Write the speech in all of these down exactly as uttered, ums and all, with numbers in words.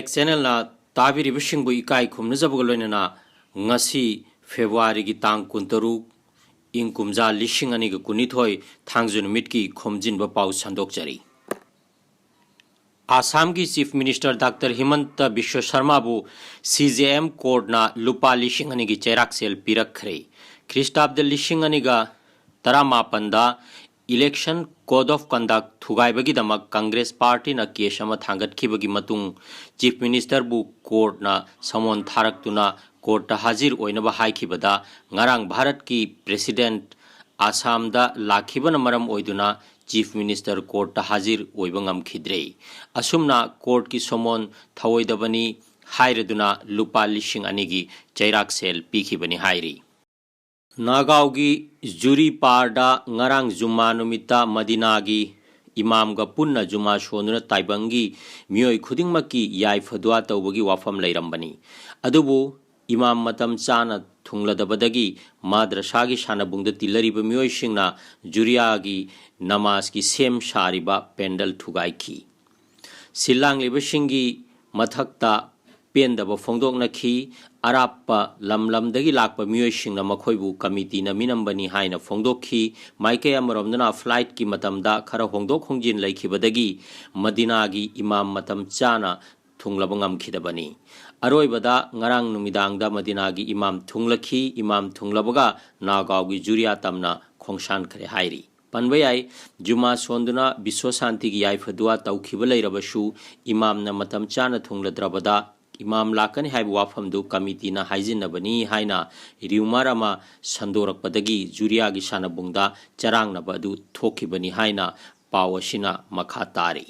ꯆꯦꯅꯦꯜꯅ ꯇꯥꯕꯤꯔꯤꯕꯁꯤꯡꯕꯨ ꯏꯀꯥꯏ ꯈꯨꯝꯅꯖꯕꯒ ꯂꯣꯏꯅꯅ ꯉꯁꯤ ꯐꯦꯕ꯭ꯔꯨꯋꯥꯔꯤꯒꯤ ꯇꯥꯡ ꯀꯨꯟꯇꯔꯨꯛ, ꯏꯪ ꯀꯨꯝꯖꯥ ꯂꯤꯁꯤꯡ ꯑꯅꯤꯒ ꯀꯨꯟꯅꯤꯊꯣꯏ, ꯊꯥꯡꯖ ꯅꯨꯃꯤꯠꯀꯤ ꯈꯣꯝꯖꯤꯟꯕ ꯄꯥꯎ ꯁꯟꯗꯣꯛꯆꯔꯤ꯫ ꯑꯁꯥꯝꯒꯤ Chief Minister Doctor ꯍꯤꯃꯟꯇ Visva ꯁꯔꯃꯥꯕꯨ C J M Courtꯅ ꯂꯨꯄꯥ ꯂꯤꯁꯤꯡ ꯑꯅꯤꯒꯤ ꯆꯩꯔꯥꯛ ꯁꯦꯜ ꯄꯤꯔꯛꯈ꯭ꯔꯦ꯫ ꯈ꯭ꯔꯤꯁꯇꯥꯕꯗ ꯂꯤꯁꯤꯡ ꯑꯅꯤꯒ ꯇꯔꯥꯃꯥꯄꯟꯗ Election Code of Conduct ꯊꯨꯒꯥꯏꯕꯒꯤꯗꯃꯛ ꯀꯪꯒ꯭ꯔꯦꯁ ꯄꯥꯔꯇꯤꯅ ꯀꯦꯁ ꯑꯃ ꯊꯥꯡꯒꯠꯈꯤꯕꯒꯤ ꯃꯇꯨꯡ Chief Ministerꯕꯨ ꯀꯣꯔꯠꯅ ꯁꯃꯣꯟ ꯊꯥꯔꯛꯇꯨꯅ ꯀꯣꯔꯠꯇ ꯍꯥꯖꯤꯔ ꯑꯣꯏꯅꯕ ꯍꯥꯏꯈꯤꯕꯗ ꯉꯔꯥꯡ ꯚꯥꯔꯠꯀꯤ President ꯑꯁꯥꯝꯗ ꯂꯥꯛꯈꯤꯕꯅ ꯃꯔꯝ ꯑꯣꯏꯗꯨꯅ Chief Minister ꯀꯣꯔꯠꯇ ꯍꯥꯖꯤꯔ ꯑꯣꯏꯕ ꯉꯝꯈꯤꯗ꯭ꯔꯦ꯫ ꯑꯁꯨꯝꯅ ꯀꯣꯔꯠꯀꯤ ꯁꯃꯣꯟ ꯊꯧꯑꯣꯏꯗꯕꯅꯤ ꯍꯥꯏꯔꯗꯨꯅ ꯂꯨꯄꯥ ꯂꯤꯁꯤꯡ ꯑꯅꯤꯒꯤ ꯆꯩꯔꯥꯛ ꯁꯦꯜ ꯄꯤꯈꯤꯕꯅꯤ ꯍꯥꯏꯔꯤ꯫ ꯅꯥꯒꯥꯎꯒꯤ ꯖꯨꯔꯤ ꯄꯥꯔꯗ ꯉꯔꯥꯡ ꯖꯨꯃꯥ ꯅꯨꯃꯤꯠꯇ ꯃꯗꯤꯅꯥꯒꯤ ꯏꯃꯥꯝꯒ ꯄꯨꯟꯅ ꯖꯨꯃꯥ ꯁꯣꯟꯗꯨꯅ ꯇꯥꯏꯕꯪꯒꯤ ꯃꯤꯑꯣꯏ ꯈꯨꯗꯤꯡꯃꯛꯀꯤ ꯌꯥꯏꯐ ꯗꯨꯋꯥ ꯇꯧꯕꯒꯤ ꯋꯥꯐꯝ ꯂꯩꯔꯝꯕꯅꯤ꯫ ꯑꯗꯨꯕꯨ ꯏꯃꯥꯝ ꯃꯇꯝ ꯆꯥꯅ ꯊꯨꯡꯂꯗꯕꯗꯒꯤ ꯃꯥꯗ꯭ꯔꯁꯥꯒꯤ ꯁꯥꯟꯅꯕꯨꯡꯗ ꯇꯤꯜꯂꯔꯤꯕ ꯃꯤꯑꯣꯏꯁꯤꯡꯅ ꯖꯨꯔꯤꯌꯥꯒꯤ ꯅꯃꯥꯖꯀꯤ ꯁꯦꯝ ꯁꯥꯔꯤꯕ ꯄꯦꯟꯗꯜ ꯊꯨꯒꯥꯏꯈꯤ꯫ ꯁꯤꯜ ꯂꯥꯡꯂꯤꯕꯁꯤꯡꯒꯤ ꯃꯊꯛꯇ ꯄꯦꯟꯗꯕ ꯐꯣꯡꯗꯣꯛꯅꯈꯤ꯫ ꯑꯔꯥꯞꯄ ꯂꯝ ꯂꯝꯗꯒꯤ ꯂꯥꯛꯄ ꯃꯤꯑꯣꯏꯁꯤꯡꯅ ꯃꯈꯣꯏꯕꯨ ꯀꯃꯤꯇꯤꯅ ꯃꯤꯅꯝꯕꯅꯤ ꯍꯥꯏꯅ ꯐꯣꯡꯗꯣꯛꯈꯤ꯫ ꯃꯥꯏꯀꯩ ꯑꯃꯔꯣꯝꯗꯅ ꯐ꯭ꯂꯥꯏꯠꯀꯤ ꯃꯇꯝꯗ ꯈꯔ ꯍꯣꯡꯗꯣꯛ ꯍꯣꯡꯖꯤꯟ ꯂꯩꯈꯤꯕꯗꯒꯤ ꯃꯗꯤꯅꯥꯒꯤ ꯏꯃꯥꯝ ꯃꯇꯝ ꯆꯥꯅ ꯊꯨꯡꯂꯕ ꯉꯝꯈꯤꯗꯕꯅꯤ꯫ ꯑꯔꯣꯏꯕꯗ ꯉꯔꯥꯡ ꯅꯨꯃꯤꯗꯥꯡꯗ ꯃꯗꯤꯅꯥꯒꯤ ꯏꯃꯥꯝ ꯊꯨꯡꯂꯈꯤ꯫ ꯏꯃꯥꯝ ꯊꯨꯡꯂꯕꯒ ꯅꯥꯒꯥꯎꯒꯤ ꯖꯨꯔꯤꯌꯥ ꯇꯝꯅ ꯈꯣꯡꯁꯥꯟꯈ꯭ꯔꯦ ꯍꯥꯏꯔꯤ꯫ ꯄꯟꯕ ꯌꯥꯏ, ꯖꯨꯃꯥ ꯁꯣꯟꯗꯨꯅ ꯕꯤꯁ꯭ꯋ ꯁꯥꯟꯇꯤꯒꯤ ꯌꯥꯏꯐ ꯗꯨꯋꯥ ꯇꯧꯈꯤꯕ ꯂꯩꯔꯕꯁꯨ ꯏꯃꯥꯝꯅ ꯃꯇꯝ ꯆꯥꯅ ꯊꯨꯡꯂꯗ꯭ꯔꯕꯗ ꯏꯃꯥꯝ ꯂꯥꯛꯀꯅꯤ ꯍꯥꯏꯕ ꯋꯥꯐꯝꯗꯨ ꯀꯃꯤꯇꯤꯅ ꯍꯥꯏꯖꯤꯟꯅꯕꯅꯤ ꯍꯥꯏꯅ ꯔ꯭ꯌꯨꯃꯔ ꯑꯃ ꯁꯟꯗꯣꯔꯛꯄꯗꯒꯤ ꯖꯨꯔꯤꯌꯥꯒꯤ ꯁꯥꯟꯅꯕꯨꯡꯗ ꯆꯔꯥꯡꯅꯕ ꯑꯗꯨ ꯊꯣꯛꯈꯤꯕꯅꯤ ꯍꯥꯏꯅ ꯄꯥꯎ ꯑꯁꯤꯅ ꯃꯈꯥ ꯇꯥꯔꯤ꯫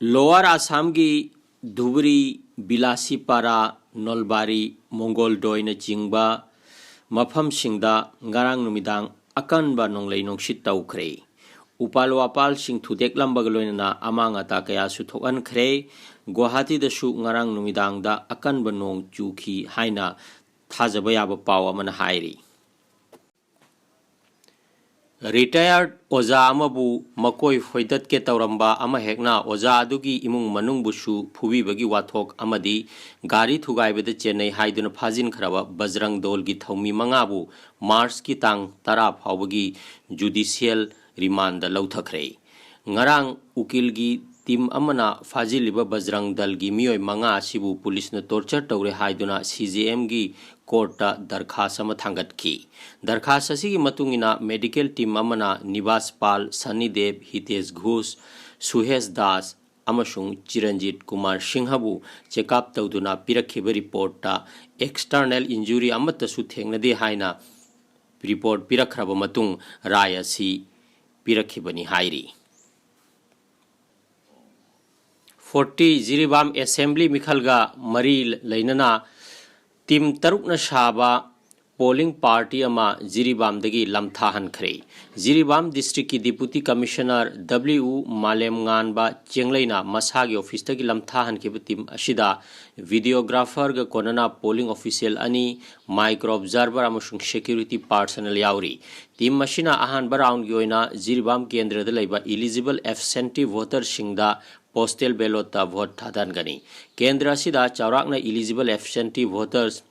ꯂꯣꯋꯔ ꯑꯁꯥꯝꯒꯤ ꯙꯨꯕ꯭ꯔꯤ, ꯕꯤꯂꯥꯁꯤꯄꯥꯔꯥ, ꯅꯣꯜꯕꯥꯔꯤ, ꯃꯣꯡꯒꯣꯜꯗꯣꯏꯅꯆꯤꯡꯕ ꯃꯐꯝꯁꯤꯡꯗ ꯉꯔꯥꯡ ꯅꯨꯃꯤꯗꯥꯡ ꯑꯀꯟꯕ ꯅꯣꯡꯂꯩ ꯅꯨꯡꯁꯤꯠ ꯇꯧꯈ꯭ꯔꯦ꯫ ꯎꯄꯥꯜ ꯋꯥꯄꯥꯜꯁꯤꯡ ꯊꯨꯗꯦꯛꯂꯝꯕꯒ ꯂꯣꯏꯅꯅ ꯑꯃꯥꯡ ꯑꯇꯥ ꯀꯌꯥꯁꯨ ꯊꯣꯛꯍꯟꯈ꯭ꯔꯦ꯫ ꯒꯨꯋꯥꯍꯥꯇꯤꯗꯁꯨ ꯉꯔꯥꯡ ꯅꯨꯃꯤꯗꯥꯡꯗ ꯑꯀꯟꯕ ꯅꯣꯡ ꯆꯨꯈꯤ ꯍꯥꯏꯅ ꯊꯥꯖꯕ ꯌꯥꯕ ꯄꯥꯎ ꯑꯃꯅ ꯍꯥꯏꯔꯤ꯫ ꯔꯤꯇꯥꯌꯔꯗ ꯑꯣꯖꯥ ꯑꯃꯕꯨ ꯃꯀꯣꯏ ꯐꯣꯏꯗꯠꯀꯦ ꯇꯧꯔꯝꯕ ꯑꯃꯍꯦꯛꯅ ꯑꯣꯖꯥ ꯑꯗꯨꯒꯤ ꯏꯃꯨꯡ ꯃꯅꯨꯡꯕꯨꯁꯨ ꯐꯨꯕꯤꯕꯒꯤ ꯋꯥꯊꯣꯛ ꯑꯃꯗꯤ ꯒꯥꯔꯤ ꯊꯨꯒꯥꯏꯕꯗ ꯆꯦꯟꯅꯩ ꯍꯥꯏꯗꯨꯅ ꯐꯥꯖꯤꯟꯈ꯭ꯔꯕ ꯕꯖꯔꯪ ꯗꯣꯜꯒꯤ ꯊꯧꯃꯤ ꯃꯉꯥꯕꯨ ꯃꯥꯔꯆꯀꯤ ꯇꯥꯡ ꯇꯔꯥ ꯐꯥꯎꯕꯒꯤ ꯖꯨꯗꯤꯁꯤꯌꯦꯜ ꯔꯤꯃꯥꯟꯗ ꯂꯧꯊꯈ꯭ꯔꯦ꯫ ꯉꯔꯥꯡ ꯎꯀꯤꯜꯒꯤ ꯇꯤꯝ ꯑꯃꯅ ꯐꯥꯖꯤꯜꯂꯤꯕ ꯕꯖꯔꯪ ꯗꯜꯒꯤ ꯃꯤꯑꯣꯏ ꯃꯉꯥ ꯑꯁꯤꯕꯨ ꯄꯨꯂꯤꯁꯅ ꯇꯣꯔꯆꯔ ꯇꯧꯔꯦ ꯍꯥꯏꯗꯨꯅ ꯁꯤ ꯖꯦ ꯑꯦꯝꯒꯤ ꯀꯣꯔꯠꯇ ꯗꯔꯈꯥꯁ ꯑꯃ ꯊꯥꯡꯒꯠꯈꯤ꯫ ꯗꯔꯈꯥꯁ ꯑꯁꯤꯒꯤ ꯃꯇꯨꯡ ꯏꯟꯅ ꯃꯦꯗꯤꯀꯦꯜ ꯇꯤꯝ ꯑꯃꯅ ꯅꯤꯕꯥꯁ ꯄꯥꯜ, ꯁꯅꯤ ꯗꯦꯕ, ꯍꯤꯇꯦꯁ ꯘꯣꯁ, ꯁꯨꯍꯦꯁ ꯗꯥꯁ ꯑꯃꯁꯨꯡ ꯆꯤꯔꯟꯖꯤꯠ ꯀꯨꯃꯥꯔ ꯁꯤꯡꯍꯕꯨ ꯆꯦꯛꯑꯞ ꯇꯧꯗꯨꯅ ꯄꯤꯔꯛꯈꯤꯕ ꯔꯤꯄꯣꯔꯠꯇ ꯑꯦꯛꯁꯇꯔꯅꯦꯜ ꯏꯟꯖꯨꯔꯤ ꯑꯃꯠꯇꯁꯨ ꯊꯦꯡꯅꯗꯦ ꯍꯥꯏꯅ ꯔꯤꯄꯣꯔꯠ ꯄꯤꯔꯛꯈ꯭ꯔꯕ ꯃꯇꯨꯡ ꯔꯥꯏ ꯑꯁꯤ ꯄꯤꯔꯛꯈꯤꯕꯅꯤ ꯍꯥꯏꯔꯤ꯫ ꯐꯣꯔꯇꯤ ꯖꯤꯔꯤꯕꯥꯝ ꯑꯦꯁꯦꯝꯕ꯭ꯂꯤ ꯃꯤꯈꯜꯒ ꯃꯔꯤ ꯂꯩꯅꯅ ꯇꯤꯝ ꯇꯔꯨꯛꯅ ꯁꯥꯕ ꯄꯣꯂꯤꯡ ꯄꯥꯔꯇꯤ ꯑꯃ ꯖꯤꯔꯤꯕꯥꯝꯗꯒꯤ ꯂꯝꯊꯥꯍꯟꯈ꯭ꯔꯦ꯫ ꯖꯤꯔꯤꯕꯥꯝ ꯗꯤꯁꯇ꯭ꯔꯤꯛꯀꯤ ꯗꯤꯄꯨꯇꯤ ꯀꯃꯤꯁꯅꯔ ꯗꯕ꯭ꯂꯤꯎ ꯃꯥꯂꯦꯝꯉꯥꯟꯕ ꯆꯦꯡꯂꯩꯅ ꯃꯁꯥꯒꯤ ꯑꯣꯐꯤꯁꯇꯒꯤ ꯂꯝꯊꯥꯍꯟꯈꯤꯕ ꯇꯤꯝ ꯑꯁꯤꯗ ꯚꯤꯗꯤꯑꯣꯒ꯭ꯔꯥꯐꯔꯒ ꯀꯣꯟꯅꯅ ꯄꯣꯂꯤꯡ ꯑꯣꯐꯤꯁꯤꯌꯦꯜ ꯑꯅꯤ, ꯃꯥꯏꯀ꯭ꯔꯣ ꯑꯣꯕꯖꯥꯔꯚꯔ ꯑꯃꯁꯨꯡ ꯁꯦꯀ꯭ꯌꯨꯔꯤꯇꯤ ꯄꯥꯔꯁꯅꯦꯜ ꯌꯥꯎꯔꯤ꯫ ꯇꯤꯝ ꯑꯁꯤꯅ ꯑꯍꯥꯟꯕ ꯔꯥꯎꯟꯒꯤ ꯑꯣꯏꯅ ꯖꯤꯔꯤꯕꯥꯝ ꯀꯦꯟꯗ꯭ꯔꯗ ꯂꯩꯕ ꯏꯂꯤꯖꯤꯕꯜ ꯑꯦꯕꯁꯦꯟꯇꯤ ꯚꯣꯇꯔꯁꯤꯡꯗ ꯄꯣꯁꯇꯦꯜ ꯕꯦꯂꯣꯠꯇ ꯚꯣꯠ ꯊꯥꯗꯍꯟꯒꯅꯤ꯫ ꯀꯦꯟꯗ꯭ꯔ ꯑꯁꯤꯗ ꯆꯥꯎꯔꯥꯛꯅ ꯏꯂꯤꯖꯤꯕꯜ ꯑꯦꯕꯁꯦꯟꯇꯤ ꯚꯣꯇꯔꯁ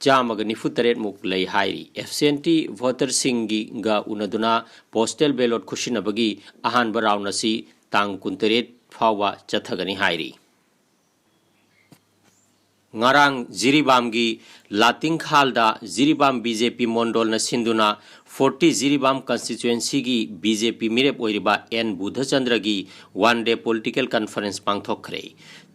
ꯆꯥꯝꯃꯒ ꯅꯤꯐꯨ ꯇꯔꯦꯠ ꯃꯨꯛ ꯂꯩ ꯍꯥꯏꯔꯤ꯫ ꯑꯦꯕꯁꯦꯟꯇꯤ ꯚꯣꯇꯔꯁꯤꯡꯒ ꯎꯅꯗꯨꯅ ꯄꯣꯁꯇꯦꯜ ꯕꯦꯂꯣꯠ ꯈꯨꯠꯁꯤꯟꯅꯕꯒꯤ ꯑꯍꯥꯟꯕ ꯔꯥꯎꯟ ꯑꯁꯤ ꯇꯥꯡ ꯀꯨꯟꯇꯔꯦꯠ ꯐꯥꯎꯕ ꯆꯠꯊꯒꯅꯤ ꯍꯥꯏꯔꯤ꯫ ꯉꯔꯥꯡ ꯖꯤꯔꯤꯕꯥꯝꯒꯤ ꯂꯥꯇꯤꯡꯈꯥꯜꯗ ꯖꯤꯔꯤꯕꯥꯝ ꯕꯤ ꯖꯦ ꯄꯤ ꯃꯣꯟꯗꯣꯜꯅ ꯁꯤꯟꯗꯨꯅ ꯐꯣꯔꯇꯤ ꯖꯤꯔꯤꯕꯥꯝ ꯀꯟꯁꯇꯤꯇ꯭ꯋꯦꯟꯁꯤꯒꯤ ꯕꯤ ꯖꯦ ꯄꯤ ꯃꯤꯔꯦꯞ ꯑꯣꯏꯔꯤꯕ ꯑꯦꯟ ꯕꯨꯙꯆꯟꯗ꯭ꯔꯒꯤ ꯋꯥꯟ ꯗꯦ ꯄꯣꯂꯤꯇꯤꯀꯦꯜ ꯀꯟꯐꯔꯦꯟꯁ ꯄꯥꯡꯊꯣꯛꯈ꯭ꯔꯦ꯫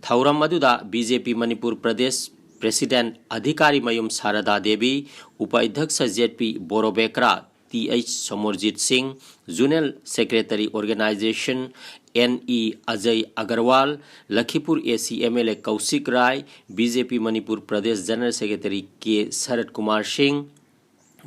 ꯊꯧꯔꯝ ꯑꯗꯨꯗ B J P Manipur Pradesh president Adhikari Mayum Sharda Devi, ꯎꯄ ꯑꯙ꯭ꯌꯛꯁ Z P Borobekra, T H Somorjit Singh, zonal secretary organisation N E Ajay Agarwal, Lakhipur A C M L A Kaushik Rai, B J P Manipur Pradesh general secretary ꯀꯦ ꯁꯔꯠ ꯀꯨꯃꯥꯔ ꯁꯤꯡ,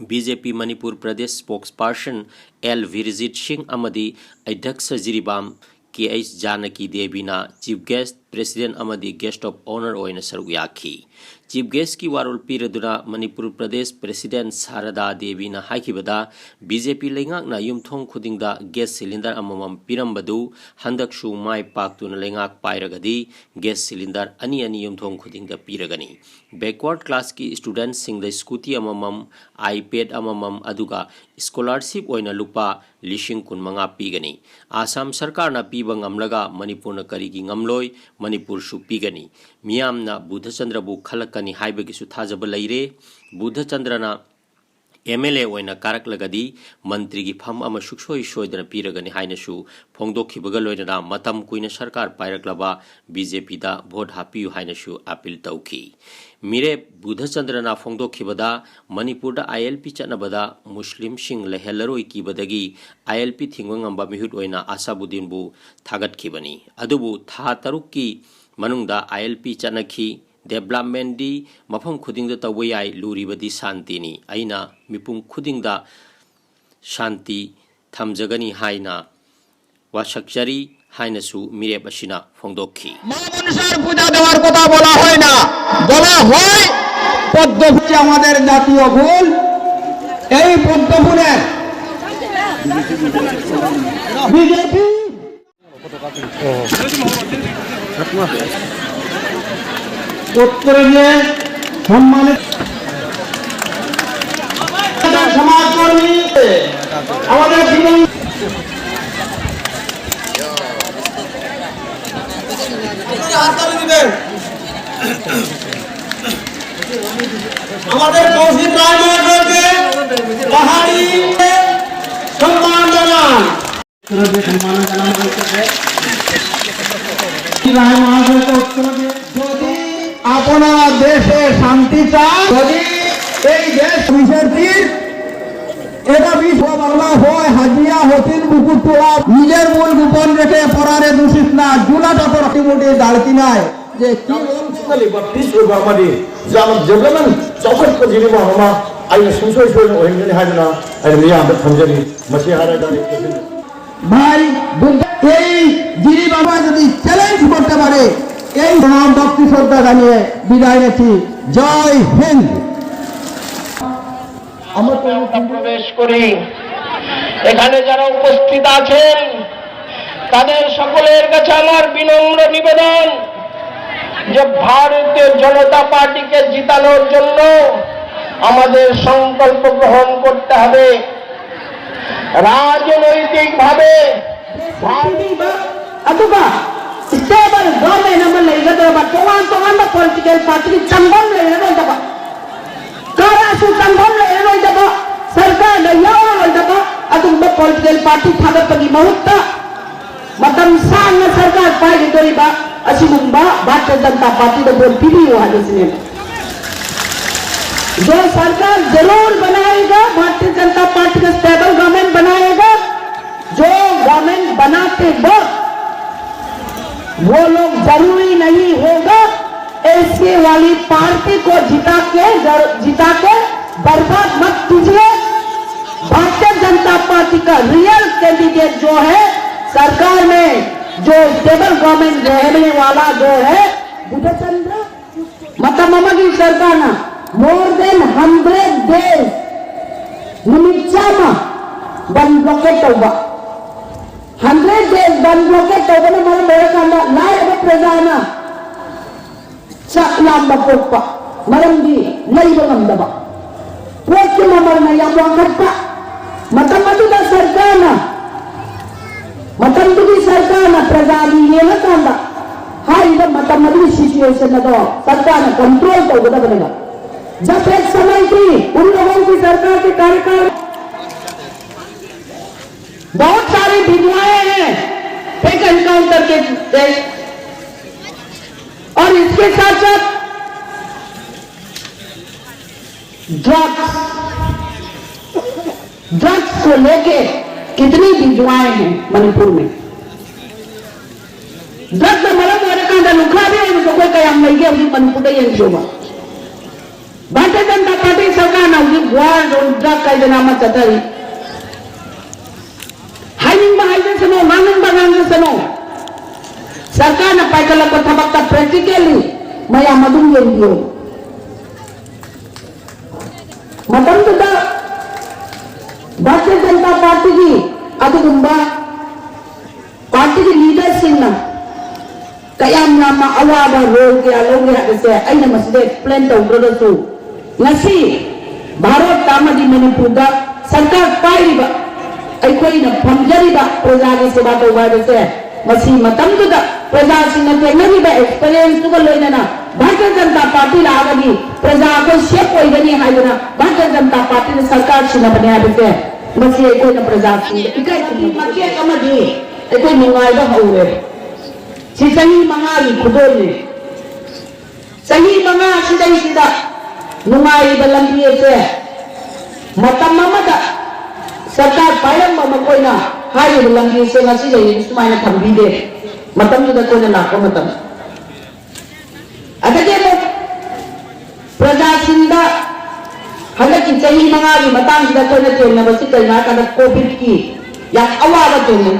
B J P Manipur Pradesh ꯁ꯭ꯄꯣꯛꯁ person L ꯚꯤꯔꯖꯤꯠ ꯁꯤꯡ ꯑꯃꯗꯤ ꯑꯙ꯭ꯌꯛꯁ ꯖꯤꯔꯤꯕꯥꯝ ꯀꯦ H Janaki ꯗꯦꯕꯤꯅ chief guest President ꯑꯃꯗꯤ Guest of Honour ꯑꯣꯏꯅ ꯁꯔꯨꯛ ꯌꯥꯈꯤ꯫ Chief Guestꯀꯤ ꯋꯥꯔꯣꯜ ꯄꯤꯔꯗꯨꯅ Manipur Pradesh President ꯁꯥꯔꯗꯥ ꯗꯦꯕꯤꯅ ꯍꯥꯏꯈꯤꯕꯗ, BJP ꯂꯩꯉꯥꯛꯅ ꯌꯨꯝꯊꯣꯡ ꯈꯨꯗꯤꯡꯗ gas cylinder ꯑꯃꯃꯝ ꯄꯤꯔꯝꯕꯗꯨ ꯍꯟꯗꯛꯁꯨ ꯃꯥꯏ ꯄꯥꯛꯇꯨꯅ ꯂꯩꯉꯥꯛ ꯄꯥꯏꯔꯒꯗꯤ gas cylinder ꯑꯅꯤ ꯑꯅꯤ ꯌꯨꯝꯊꯣꯡ ꯈꯨꯗꯤꯡꯗ ꯄꯤꯔꯒꯅꯤ꯫ Backward classꯀꯤ studentꯁꯤꯡꯗ scooty ꯑꯃꯃꯝ, iPad ꯑꯃꯃꯝ, ꯑꯗꯨꯒ scholarship ꯑꯣꯏꯅ ꯂꯨꯄꯥ ꯂꯤꯁꯤꯡ ꯀꯨꯟꯃꯉꯥ ꯄꯤꯒꯅꯤ꯫ ꯑꯥꯁꯥꯝ ꯁꯔꯀꯥꯔꯅ ꯄꯤꯕ ꯉꯝꯂꯒ ꯃꯅꯤꯄꯨꯔꯅ ꯀꯔꯤꯒꯤ ꯉꯝꯂꯣꯏ? ꯃꯅꯤꯄꯨꯔꯁꯨ ꯄꯤꯒꯅꯤ꯫ ꯃꯤꯌꯥꯝꯅ ꯕꯨꯙꯆꯟꯗ꯭ꯔꯕꯨ ꯈꯜꯂꯛꯀꯅꯤ ꯍꯥꯏꯕꯒꯤꯁꯨ ꯊꯥꯖꯕ ꯂꯩꯔꯦ꯫ ꯕꯨꯙꯆꯟꯗ꯭ꯔꯅ MLA ꯑꯣꯏꯅ ꯀꯥꯔꯛꯂꯒꯗꯤ ꯃꯟꯇ꯭ꯔꯤꯒꯤ ꯐꯝ ꯑꯃ ꯁꯨꯛꯁꯣꯏ ꯁꯣꯏꯗꯅ ꯄꯤꯔꯒꯅꯤ ꯍꯥꯏꯅꯁꯨ ꯐꯣꯡꯗꯣꯛꯈꯤꯕꯒ ꯂꯣꯏꯅꯅ ꯃꯇꯝ ꯀꯨꯏꯅ ꯁꯔꯀꯥꯔ ꯄꯥꯏꯔꯛꯂꯕ BJPꯗ vote ꯍꯥꯞꯄꯤꯌꯨ ꯍꯥꯏꯅꯁꯨ appeal ꯇꯧꯈꯤ꯫ ꯃꯤꯔꯦꯞ ꯕꯨꯙꯆꯟꯗ꯭ꯔꯅ ꯐꯣꯡꯗꯣꯛꯈꯤꯕꯗ, ꯃꯅꯤꯄꯨꯔꯗ ILP ꯆꯠꯅꯕꯗ ꯃꯨꯁꯂꯤꯝꯁꯤꯡ ꯂꯩꯍꯜꯂꯔꯣꯏ ꯀꯤꯕꯗꯒꯤ ILP ꯊꯤꯡꯕ ꯉꯝꯕ ꯃꯤꯍꯨꯠ ꯑꯣꯏꯅ ꯑꯁꯥꯕꯨꯗꯤꯟꯕꯨ ꯊꯥꯒꯠꯈꯤꯕꯅꯤ꯫ ꯑꯗꯨꯕꯨ ꯊꯥ ꯇꯔꯨꯛꯀꯤ ꯃꯅꯨꯡꯗ ILP ꯆꯠꯅꯈꯤ꯫ Developmentꯗꯤ ꯃꯐꯝ ꯈꯨꯗꯤꯡꯗ ꯇꯧꯕ ꯌꯥꯏ, ꯂꯨꯔꯤꯕꯗꯤ ꯁꯥꯟꯇꯤꯅꯤ꯫ ꯑꯩꯅ ꯃꯤꯄꯨꯝ ꯈꯨꯗꯤꯡꯗ ꯁꯥꯟꯇꯤ ꯊꯝꯖꯒꯅꯤ ꯍꯥꯏꯅ ꯋꯥꯁꯛꯆꯔꯤ ꯍꯥꯏꯅꯁꯨ ꯃꯤꯔꯦꯞ ꯑꯁꯤꯅ ꯐꯣꯡꯗꯣꯛꯈꯤ꯫ মা মনসার পূজা দেওয়ার কথা বলা হয় না, বলা হয় পদ্ম ফুল। আমাদের জাতীয় ফুল, এই পদ্ম ফুলের বিজেপি উত্তরে যে সম্মানিত সমাজকর্মী আমাদের জীবন আমাদের কৌশিক রায় মহাশয়কে পাহাড়ি সম্মান জানান। যদি আপনারা দেশে শান্তি চান, যদি এই দেশ বিশ্বজিৎ, এটা বিশ্ব বাংলা হয়, হাজিয়া হতিন বুকুর তোলা, নিজের মন গোপন রেখে পরারে দোষিস না, জুলাটা তোর হাতিমুটি দাঁড়কি নাই। যে কি বলবো? Baptist Obama di dalam jabatan coklat ko jini ma ma ai sum soi soi no hingani hai na ai mi am thamjani masi hara dari. ভাই বুদ্ধ এই গিরি বাবা যদি চ্যালেঞ্জ করতে পারে, এই প্রণাম ভক্তি শ্রদ্ধা জানিয়ে বিদায় নিচ্ছি। জয় হিন্দ। আমার তো আমরা প্রবেশ করি। এখানে যারা উপস্থিত আছেন, তাদের সকলের কাছে আমার বিনম্র নিবেদন যে ভারতীয় জনতা পার্টিকে জিতানোর জন্য আমাদের সংকল্প গ্রহণ করতে হবে। রাজনৈতিকভাবে ꯑꯗꯨꯒ stable government ꯑꯃ ꯂꯩꯒꯗꯕ, ꯇꯣꯉꯥꯟ ꯇꯣꯉꯥꯟꯕ political party ꯆꯪꯐꯝ ꯂꯩꯔꯔꯣꯏꯗꯕ, ꯀꯔꯥꯁꯨ ꯆꯪꯐꯝ ꯂꯩꯔꯔꯣꯏꯗꯕ, ꯁꯔꯀꯥꯔꯗ ꯌꯥꯎꯔꯔꯣꯏꯗꯕ ꯑꯗꯨꯒꯨꯝꯕ political party ꯊꯥꯒꯠꯄꯒꯤ ꯃꯍꯨꯠꯇ ꯃꯇꯝ ꯁꯥꯡꯅ ꯁꯔꯀꯥꯔ ꯄꯥꯏꯒꯗꯧꯔꯤꯕ ꯑꯁꯤꯒꯨꯝꯕ ꯚꯥꯔꯇꯤꯌ ꯖꯅꯇꯥ ꯄꯥꯔꯇꯤꯗ ꯚꯣꯠ ꯄꯤꯕꯤꯌꯨ ꯍꯥꯏꯕꯁꯤꯅꯦꯕ꯫ जो सरकार जरूर बनाएगा, भारतीय जनता पार्टी का स्टेबल गवर्नमेंट बनाएगा। जो गवर्नमेंट बनाते वक्त वो लोग जरूरी नहीं होगा एसके वाली पार्टी को जिता के, जिता के बर्बाद मत कीजिए। भारतीय जनता पार्टी का रियल कैंडिडेट जो है सरकार में, जो स्टेबल गवर्नमेंट रहने वाला जो है बुद्ध चंद्र, ꯃꯇꯝ ꯑꯃꯒꯤ ꯁꯔꯀꯥꯔꯅ more than hundred days, ꯅꯨꯃꯤꯠ ꯆꯥꯝꯃ ꯕꯟ ꯕ꯭ꯂꯣꯀꯦꯠ ꯇꯧꯕ꯫ Hundred days ꯕꯟ ꯕ꯭ꯂꯣꯀꯦꯠ ꯇꯧꯕꯅ ꯃꯔꯝ ꯑꯣꯏꯔꯀꯥꯟꯗ ꯂꯥꯏꯔꯕ ꯄ꯭ꯔꯖꯥꯅ ꯆꯥꯛ ꯂꯥꯝꯕ ꯄꯣꯛꯄ, ꯃꯔꯝꯗꯤ ꯂꯩꯕ ꯉꯝꯗꯕ꯫ ꯄꯣꯠꯀꯤ ꯃꯃꯜꯅ ꯌꯥꯝ ꯋꯥꯡꯈꯠꯄ꯫ ꯃꯇꯝ ꯑꯗꯨꯗ ꯁꯔꯀꯥꯔꯅ, ꯃꯇꯝꯗꯨꯒꯤ ꯁꯔꯀꯥꯔꯅ ꯄ꯭ꯔꯖꯥꯒꯤ ꯌꯦꯡꯉꯀꯥꯟꯗ ꯍꯥꯏꯔꯤꯕ ꯃꯇꯝ ꯑꯗꯨꯒꯤ ꯁꯤꯆꯨꯋꯦꯁꯟ ꯑꯗꯣ ꯁꯔꯀꯥꯔꯅ ꯀꯟꯇ꯭ꯔꯣꯜ ꯇꯧꯒꯗꯕꯅꯦꯕ꯫ जब एक समय थी, उन लोगों की सरकार के कार्यकाल बहुत सारी विधवाएं हैं, फेक एनकाउंटर के केस, और इसके साथ साथ ड्रग्स, ड्रग्स को लेके कितनी विधवाएं हैं मणिपुर में। ड्रग्स ꯃꯔꯝ ꯑꯣꯏꯔꯀꯥꯟꯗ ꯂꯨꯈ꯭ꯔꯥꯕꯤ ꯑꯣꯏꯕꯁꯨ ꯑꯩꯈꯣꯏ ꯀꯌꯥꯝ ꯂꯩꯒꯦ ꯍꯧꯖꯤꯛ ꯃꯅꯤꯄꯨꯔꯗ ꯌꯦꯡꯕꯤꯌꯨꯕ꯫ ꯚꯥꯔꯇꯤꯌ ꯖꯅꯇꯥ ꯄꯥꯔꯇꯤ ꯁꯔꯀꯥꯔꯅ ꯍꯧꯖꯤꯛ ꯋꯥꯔ ꯑꯣꯟ ꯗ꯭ꯔꯒ ꯍꯥꯏꯗꯅ ꯑꯃ ꯆꯠꯊꯔꯤ꯫ ꯍꯥꯏꯅꯤꯡꯕ ꯍꯥꯏꯖꯁꯅꯨ, ꯉꯥꯡꯅꯤꯡꯕ ꯉꯥꯡꯖꯁꯅꯨ꯫ ꯁꯅꯨ꯫ ꯁꯔꯀꯥꯔꯅ ꯄꯥꯏꯈꯠꯂꯛꯄ ꯊꯕꯛꯇ practically ꯃꯌꯥꯝ ꯑꯗꯨꯝ ꯌꯦꯡꯕꯤꯌꯨ꯫ ꯃꯇꯝꯗꯨꯗ ꯚꯥꯔꯇꯤꯌ ꯖꯅꯇꯥ ꯄꯥꯔꯇꯤꯒꯤ ꯑꯗꯨꯒꯨꯝꯕ ꯄꯥꯔꯇꯤꯒꯤ ꯂꯤꯗꯔꯁꯤꯡꯅ ꯀꯌꯥꯝ ꯌꯥꯝꯅ ꯑꯋꯥꯕ ꯔꯣꯜ ꯀꯌꯥ ꯂꯧꯒꯦ ꯍꯥꯏꯕꯁꯦ ꯑꯩꯅ ꯃꯁꯤꯗ ꯑꯦꯛꯁꯄ꯭ꯂꯦꯟ ꯇꯧꯗ꯭ꯔꯒꯁꯨ, ꯉꯁꯤ ꯚꯥꯔꯠꯇ ꯑꯃꯗꯤ ꯃꯅꯤꯄꯨꯔꯗ ꯁꯔꯀꯥꯔ ꯄꯥꯏꯔꯤꯕ ꯑꯩꯈꯣꯏꯅ ꯐꯪꯖꯔꯤꯕ ꯄ꯭ꯔꯖꯥꯒꯤ ꯁꯦꯕꯥ ꯇꯧꯕ ꯍꯥꯏꯕꯁꯦ, ꯃꯁꯤ ꯃꯇꯝꯗꯨꯗ ꯄ꯭ꯔꯖꯥꯁꯤꯡꯅ ꯊꯦꯡꯅꯔꯤꯕ ꯑꯦꯛꯁꯄꯤꯔꯤꯌꯦꯟꯁꯇꯨꯒ ꯂꯣꯏꯅꯅ ꯚꯥꯔꯇꯤꯌ ꯖꯅꯇꯥ ꯄꯥꯔꯇꯤ ꯂꯥꯛꯑꯒꯗꯤ ꯄ꯭ꯔꯖꯥ ꯑꯩꯈꯣꯏ ꯁꯦꯐ ꯑꯣꯏꯒꯅꯤ ꯍꯥꯏꯗꯅ ꯚꯥꯔꯇꯤꯌ ꯖꯅꯇꯥ ꯄꯥꯔꯇꯤꯅ ꯁꯔꯀꯥꯔ ꯁꯤꯟꯅꯕꯅꯦ ꯍꯥꯏꯕꯁꯦ, ꯃꯁꯤ ꯑꯩꯈꯣꯏꯅ ꯄ꯭ꯔꯖꯥꯁꯤꯡꯗ ꯏꯀꯥꯏ ꯈꯨꯝꯅꯕ ꯃꯇꯦꯛ ꯑꯃꯗꯤ ꯑꯩꯈꯣꯏ ꯅꯨꯡꯉꯥꯏꯕ ꯍꯧꯔꯦ꯫ ꯁꯤ ꯆꯍꯤ ꯃꯉꯥꯒꯤ ꯈꯨꯗꯣꯜꯅꯤ꯫ ꯆꯍꯤ ꯃꯉꯥ ꯁꯤꯗꯩꯁꯤꯗ ꯅꯨꯡꯉꯥꯏꯔꯤꯕ ꯂꯝꯕꯤ ꯑꯁꯦ ꯃꯇꯝ ꯑꯃꯗ ꯁꯔꯀꯥꯔ ꯄꯥꯏꯔꯝꯕ ꯃꯈꯣꯏꯅ ꯍꯥꯏꯔꯤꯕ ꯂꯝꯕꯤ ꯑꯁꯦ ꯉꯁꯤ ꯂꯩꯔꯤꯕ ꯁꯨꯃꯥꯏꯅ ꯊꯝꯕꯤꯗꯦ꯫ ꯃꯇꯝꯗꯨꯗ ꯑꯩꯈꯣꯏꯅ ꯂꯥꯛꯄ ꯃꯇꯝ ꯑꯗꯒꯤ ꯑꯃꯨꯛ ꯄ꯭ꯔꯖꯥꯁꯤꯡꯗ ꯍꯟꯗꯛꯀꯤ ꯆꯍꯤ ꯃꯉꯥꯒꯤ ꯃꯇꯥꯡꯁꯤꯗ ꯑꯩꯈꯣꯏꯅ ꯊꯦꯡꯅꯕꯁꯤ ꯀꯩꯅꯣ ꯍꯥꯏ ꯀꯥꯟꯗ ꯀꯣꯚꯤꯗꯀꯤ ꯌꯥꯝ ꯑꯋꯥꯕ ꯊꯦꯡꯅꯩ꯫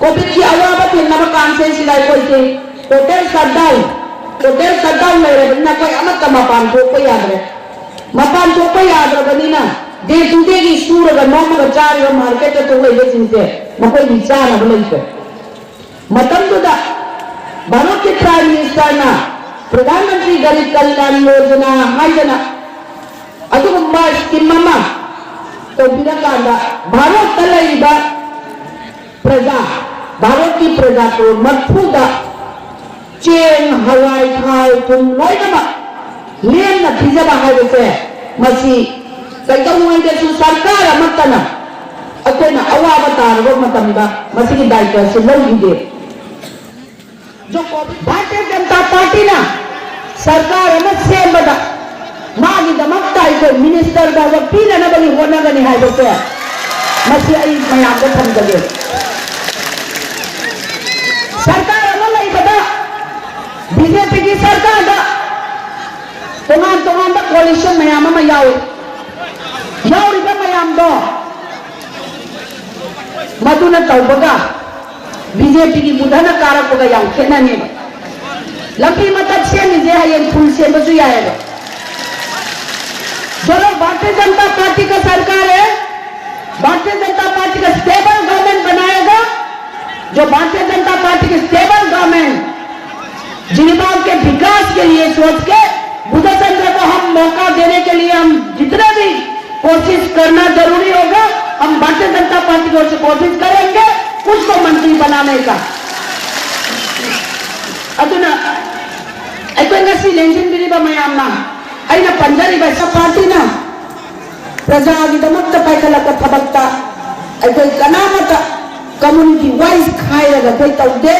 ꯀꯣꯚꯤꯗꯀꯤ ꯑꯋꯥꯕ ꯊꯦꯡꯅꯕ ꯀꯥꯟꯁꯤꯗꯩꯁꯤꯗ ꯑꯩꯈꯣꯏꯁꯦ ꯇꯣꯇꯦꯜ ꯁꯠꯗꯥꯎꯟ, ꯇꯣꯇꯦꯜ ꯁꯠꯗꯥꯎꯟ ꯂꯩꯔꯕꯅꯤꯅ ꯑꯩꯈꯣꯏ ꯑꯃꯠꯇ ꯃꯄꯥꯟ ꯊꯣꯛꯄ ꯌꯥꯗ꯭ꯔꯦ꯫ ꯃꯄꯥꯟ ꯊꯣꯛꯄ ꯌꯥꯗ꯭ꯔꯕꯅꯤꯅ ꯗꯦ ꯇꯨ ꯗꯦꯒꯤ ꯁꯨꯔꯒ ꯅꯣꯝꯃꯒ ꯆꯥꯔꯤꯕ ꯃꯥꯔꯀꯦꯠꯇ ꯊꯣꯛꯂꯛꯏꯕꯁꯤꯡꯁꯦ ꯃꯈꯣꯏꯒꯤ ꯆꯥꯅꯕ ꯂꯩꯇ꯭ꯔꯦ꯫ ꯃꯇꯝꯗꯨꯗ ꯚꯥꯔꯠꯀꯤ ꯄ꯭ꯔꯥꯏꯝ ꯃꯤꯅꯤꯁꯇꯔꯅ ꯄ꯭ꯔꯙꯥꯟ ꯃꯟꯇ꯭ꯔꯤ ꯒꯔꯤꯕ ꯀꯜꯌꯥꯟ ꯌꯣꯖꯅꯥ ꯍꯥꯏꯗꯅ ꯑꯗꯨꯒꯨꯝꯕ ꯁ꯭ꯀꯤꯝ ꯑꯃ ꯇꯧꯕꯤꯔꯀꯥꯟꯗ ꯚꯥꯔꯠꯇ ꯂꯩꯔꯤꯕ ꯄ꯭ꯔꯖꯥ, ꯚꯥꯔꯠꯀꯤ ꯄ꯭ꯔꯖꯥ ꯀ꯭ꯔꯣꯔ ꯃꯔꯤꯐꯨꯗ ꯆꯦꯡ, ꯍꯋꯥꯏ, ꯊꯥꯎ, ꯊꯨꯝ ꯂꯣꯏꯅꯃꯛ ꯂꯦꯝꯅ ꯄꯤꯖꯕ ꯍꯥꯏꯕꯁꯦ, ꯃꯁꯤ ꯀꯩꯗꯧꯉꯩꯗꯁꯨ ꯁꯔꯀꯥꯔ ꯑꯃꯠꯇꯅ ꯑꯩꯈꯣꯏꯅ ꯑꯋꯥꯕ ꯇꯥꯔꯕ ꯃꯇꯝꯗ ꯃꯁꯤꯒꯤ ꯗꯥꯏꯇ꯭ꯋ ꯑꯁꯤ ꯂꯧꯈꯤꯗꯦ꯫ ꯚꯥꯔꯇꯤꯌ ꯖꯅꯇꯥ ꯄꯥꯔꯇꯤꯅ ꯁꯔꯀꯥꯔ ꯑꯃ ꯁꯦꯝꯕꯗ ꯃꯥꯒꯤꯗꯃꯛꯇ ꯑꯩꯈꯣꯏ ꯃꯤꯅꯤꯁꯇꯔ ꯐꯥꯎꯕ ꯄꯤꯅꯅꯕꯒꯤ ꯍꯣꯠꯅꯒꯅꯤ ꯍꯥꯏꯕꯁꯦ ꯃꯁꯤ ꯑꯩ ꯃꯌꯥꯝꯗ ꯊꯝꯖꯒꯦ꯫ ꯁꯔꯀꯥꯔ ꯑꯃ ꯂꯩꯕꯗ ꯕꯤ ꯖꯦ ꯄꯤꯒꯤ ꯁꯔꯀꯥꯔꯗ ꯇꯣꯉꯥꯟ ꯇꯣꯉꯥꯟꯕ ꯀꯣꯂꯤꯁꯟ ꯃꯌꯥꯝ ꯑꯃ ꯌꯥꯎꯏ꯫ ꯌꯥꯎꯔꯤꯕ ꯃꯌꯥꯝꯗꯣ ꯃꯗꯨꯅ ꯇꯧꯕꯒ ꯕꯤ ꯖꯦ ꯄꯤꯒꯤ ꯃꯨꯗꯅ ꯀꯥꯔꯛꯄꯒ ꯌꯥꯝ ꯈꯦꯠꯅꯅꯦꯕ꯫ ꯂꯝꯕꯤ ꯃꯇꯠ ꯁꯦꯝꯃꯤꯁꯦ ꯍꯌꯦꯡ ꯊꯨꯜ ꯁꯦꯝꯕꯁꯨ ꯌꯥꯏꯑꯕ꯫ जो लोग भारतीय जनता पार्टी का सरकार है, भारतीय जनता पार्टी का स्टेबल गवर्नमेंट बनाएगा, जो भारतीय जनता पार्टी की स्टेबल गवर्नमेंट जिरीबाम के विकास के लिए सोच के बुद्ध संघ को हम मौका देने के लिए हम जितना भी कोशिश करना जरूरी होगा, हम भारतीय जनता पार्टी की ओर से कोशिश करेंगे उसको मंत्री बनाने का। ꯑꯗꯨꯅ ꯑꯩꯈꯣꯏ ꯉꯁꯤ ꯂꯦꯡꯁꯤꯟꯕꯤꯔꯤꯕ ꯃꯌꯥꯝꯅ ꯑꯩꯅ ꯄꯟꯖꯔꯤꯕ ꯁ ꯄꯥꯔꯇꯤꯅ ꯄ꯭ꯔꯖꯥꯒꯤꯗꯃꯛꯇ ꯄꯥꯏꯈꯠꯂꯛꯄ ꯊꯕꯛꯇ ꯑꯩꯈꯣꯏ ꯀꯅꯥꯃꯠꯇ ꯀꯝꯃꯨꯅꯤꯇꯤ ꯋꯥꯏꯁ ꯈꯥꯏꯔꯒ ꯑꯩꯈꯣꯏ ꯇꯧꯗꯦ꯫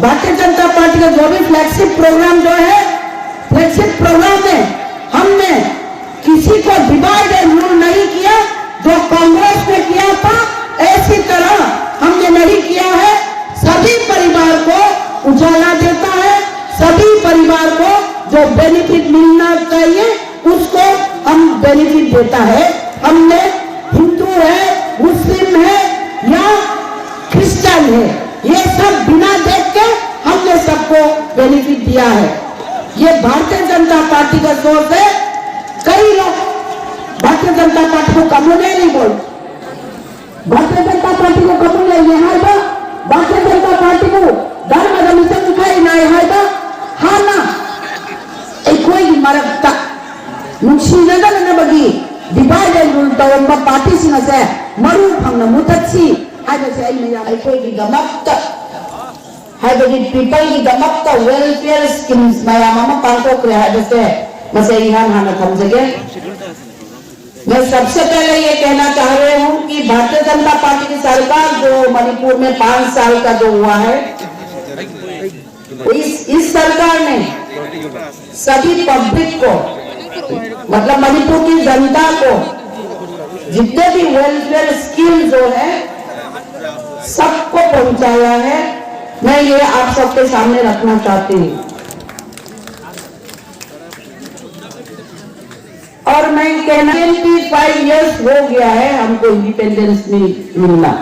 भारतीय जनता पार्टी का जो भी फ्लैगशिप प्रोग्राम जो है, फ्लैगशिप प्रोग्राम में हमने किसी को डिवाइड एंड रूल नहीं किया। जो कांग्रेस ने किया था, ऐसी तरह हमने नहीं किया है। सभी परिवार को उजाला देता है, सभी परिवार को जो बेनिफिट मिलना चाहिए उसको हम बेनिफिट देता है। हमने हिंदू है, मुस्लिम है या क्रिश्चियन है, ये सब बिना देख के हमने सबको बेनिफिट दिया है। ये भारतीय जनता पार्टी का सोच है। कई लोग भारतीय जनता पार्टी को कम्युनल नहीं बोलते। भारतीय जनता पार्टी को कम्युनल नहीं है, भारतीय जनता पार्टी को धर्म का मिशन दिखाई नहीं है। हाँ ना, ꯑꯩꯈꯣꯏꯒꯤ ꯃꯔꯛꯇ ꯅꯨꯡꯁꯤꯅꯗꯅꯕꯒꯤ ꯗꯤꯚꯥꯏꯠ ꯑꯦꯟ ꯔꯨꯜ ꯇꯧꯔꯝꯕ ꯄꯥꯔꯇꯤꯁꯤꯡ ꯑꯁꯦ ꯃꯔꯨ ꯐꯪꯅ ꯃꯨꯊꯠꯁꯤ ꯍꯥꯏꯕꯁꯦ ꯑꯩ ꯃꯌꯥꯝ ꯑꯩꯈꯣꯏꯒꯤꯗꯃꯛꯇ ꯍꯥꯏꯕꯗꯤ ꯄꯤꯄꯜꯒꯤꯗꯃꯛꯇ ꯋꯦꯜꯐꯤꯌꯔ ꯁ꯭ꯀꯤꯝꯁ ꯃꯌꯥꯝ ꯑꯃ ꯄꯥꯡꯊꯣꯛꯈ꯭ꯔꯦ ꯍꯥꯏꯕꯁꯦ ꯃꯁꯦ ꯏꯍꯥꯟ ꯍꯥꯟꯅ ꯊꯝꯖꯒꯦ꯫ मैं सबसे पहले ये कहना चाह रही हूँ कि भारतीय जनता पार्टी की सरकार जो मणिपुर में पाँच साल का जो हुआ है, इस इस सरकार ने सभी पब्लिक को, मतलब मणिपुर की जनता को, जितने भी वेलफेयर स्कीम जो है, सबको पहुंचाया है। मैं ये आप सबके सामने रखना चाहती हूँ। और मैं कहना, ट्वेंटी फाइव ईयर्स हो गया है हमको इंडिपेंडेंस मिलना।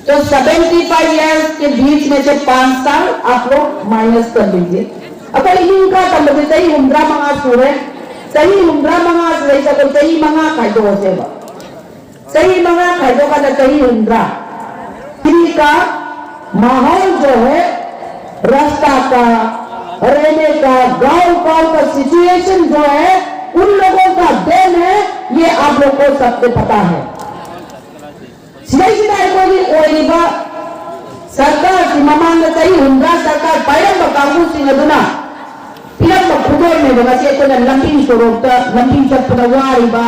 तो सेवेंटी फाइव ईयर्स के बीच में से पांच साल आप लोग माइनस कर दीजिए। अब भाई इनका तब से सही हुमरा मंगा सूर है, सही हुमरा मंगा सूर है, तो सही मंगा खाई दो से वो। सही मंगा खाई दो का तो सही हुमरा। फ्री का माहौल जो है, रास्ता का, रहने का, गांव गांव का सिचुएशन जो है, उन लोगों का देन है, ये आप लोग को सबसे पता है। ꯁꯤꯗꯩꯁꯤꯗ ꯑꯩꯈꯣꯏꯒꯤ ꯑꯣꯏꯔꯤꯕ ꯁꯔꯀꯥꯔꯒꯤ ꯃꯃꯥꯡꯗ ꯆꯍꯤ ꯍꯨꯝꯗ꯭ꯔꯥ ꯁꯔꯀꯥꯔ ꯄꯥꯏꯔꯝꯕ ꯀꯥꯡꯕꯨꯁꯤꯡ ꯑꯗꯨꯅ ꯄꯤꯔꯝꯕ ꯈꯨꯗꯣꯜꯅꯦꯕ ꯉꯁꯤ ꯑꯩꯈꯣꯏꯅ ꯂꯝꯕꯤ ꯁꯣꯔꯣꯛꯇ ꯂꯝꯕꯤ ꯆꯠꯄꯗ ꯋꯥꯔꯤꯕ,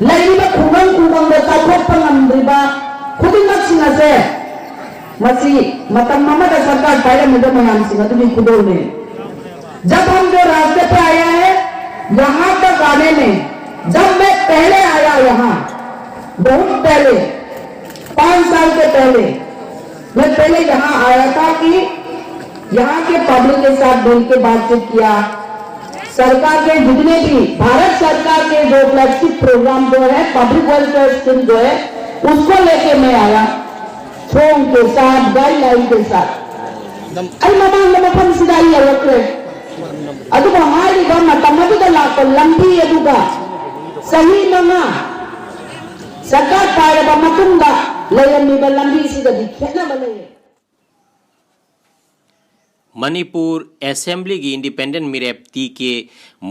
ꯂꯩꯔꯤꯕ ꯈꯨꯡꯒꯪ ꯈꯨꯡꯒꯪꯗ ꯆꯥꯎꯊꯣꯛꯄ ꯉꯝꯗ꯭ꯔꯤꯕ ꯈꯨꯗꯤꯡꯃꯛꯁꯤꯡ ꯑꯁꯦ ꯃꯁꯤ ꯃꯇꯝ ꯑꯃꯗ ꯁꯔꯀꯥꯔ ꯄꯥꯏꯔꯝꯃꯤꯕ ꯃꯌꯥꯝꯁꯤꯡ ꯑꯗꯨꯒꯤ ꯈꯨꯗꯣꯜꯅꯦ꯫ जब हम जो रास्ते पे आया है, यहाँ तक आने में, जब मैं पहले आया यहाँ, बहुत पहले, पांच साल के पहले, मैं पहले यहाँ आया था कि यहाँ के पब्लिक के साथ मिल के बातचीत किया। सरकार के जितने भी, भारत सरकार के जो फ्लैगशिप प्रोग्राम जो है, पब्लिक वेलफेयर स्कीम जो है, उसको लेके मैं आया, फॉर्म के साथ, गाइडलाइन के साथ। ꯑꯩ ꯃꯃꯥꯡꯗ ꯃꯐꯝꯁꯤꯗ ꯑꯩ ꯌꯧꯔꯛꯈ꯭ꯔꯦ꯫ ꯑꯗꯨꯕꯨ ꯍꯥꯏꯔꯤꯕ ꯃꯇꯝ ꯑꯗꯨꯗ ꯂꯥꯛꯄ ꯂꯝꯕꯤ ꯑꯗꯨꯒ ꯆꯍꯤ ꯃꯉꯥ ꯁꯔꯀꯥꯔ ꯄꯥꯏꯔꯕ ꯃꯇꯨꯡꯗ ꯂꯩꯔꯝꯃꯤꯕ ꯂꯝꯕꯤꯁꯤꯒꯗꯤ ꯈꯦꯠꯅꯕ ꯂꯩꯔꯦ꯫ ꯃꯅꯤꯄꯨꯔ ꯑꯦꯁꯦꯝꯕ꯭ꯂꯤꯒꯤ ꯏꯟꯗꯤꯄꯦꯟꯗꯦꯟꯠ ꯃꯤꯔꯦꯞ ꯇꯤ ꯀꯦ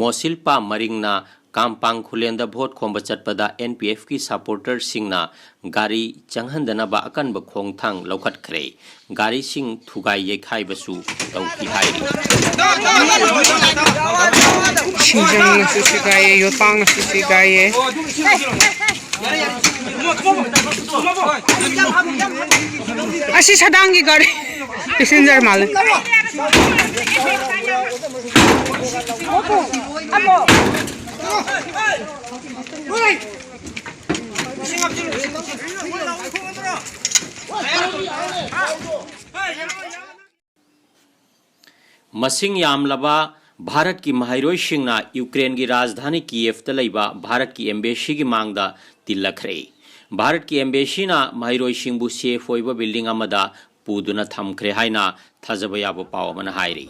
ꯃꯣꯁꯤꯜꯄꯥ ꯃꯔꯤꯡꯅ ꯀꯥꯝꯄꯥꯡ ꯈꯨꯂꯦꯟꯗ ꯚꯣꯠ ꯈꯣꯝꯕ ꯆꯠꯄꯗ ꯑꯦꯟ ꯄꯤ ꯑꯦꯐꯀꯤ ꯁꯄꯣꯔꯇꯔꯁꯤꯡꯅ ꯒꯥꯔꯤ ꯆꯪꯍꯟꯗꯅꯕ ꯑꯀꯟꯕ ꯈꯣꯡꯊꯥꯡ ꯂꯧꯈꯠꯈ꯭ꯔꯦ꯫ ꯒꯥꯔꯤꯁꯤꯡ ꯊꯨꯒꯥꯏ ꯌꯩꯈꯥꯏꯕꯁꯨ ꯇꯧꯈꯤ ꯍꯥꯏꯔꯤ꯫ ꯁꯤꯡꯖꯪꯅꯁꯨ ꯁꯤꯒꯥꯏꯌꯦ, ꯌꯣꯠꯄꯥꯛꯅꯁꯨ ꯁꯤꯒꯥꯏꯌꯦ꯫ ꯑꯁꯤ ꯁꯗꯥꯡꯒꯤ ꯒꯥꯔꯤ ꯄꯦꯁꯦꯟꯖꯔ ꯃꯥꯜꯂꯦ꯫ ꯃꯁꯤꯡ ꯌꯥꯝꯂꯕ ꯚꯥꯔꯠꯀꯤ ꯃꯍꯩꯔꯣꯏꯁꯤꯡꯅ ꯌꯨꯀ꯭ꯔꯦꯟꯒꯤ ꯔꯥꯖꯙꯥꯅꯤ ꯀꯤꯌꯦꯐꯇ ꯂꯩꯕ ꯚꯥꯔꯠꯀꯤ ꯑꯦꯝꯕꯦꯁꯤꯒꯤ ꯃꯥꯡꯗ ꯇꯤꯜꯂꯛꯈ꯭ꯔꯦ꯫ ꯚꯥꯔꯠꯀꯤ ꯑꯦꯝꯕꯦꯁꯤꯅ ꯃꯍꯩꯔꯣꯏꯁꯤꯡꯕꯨ ꯁꯦꯐ ꯑꯣꯏꯕ ꯕꯤꯜꯗꯤꯡ ꯑꯃꯗ ꯄꯨꯗꯨꯅ ꯊꯝꯈ꯭ꯔꯦ ꯍꯥꯏꯅ ꯊꯥꯖꯕ ꯌꯥꯕ ꯄꯥꯎ ꯑꯃꯅ ꯍꯥꯏꯔꯤ꯫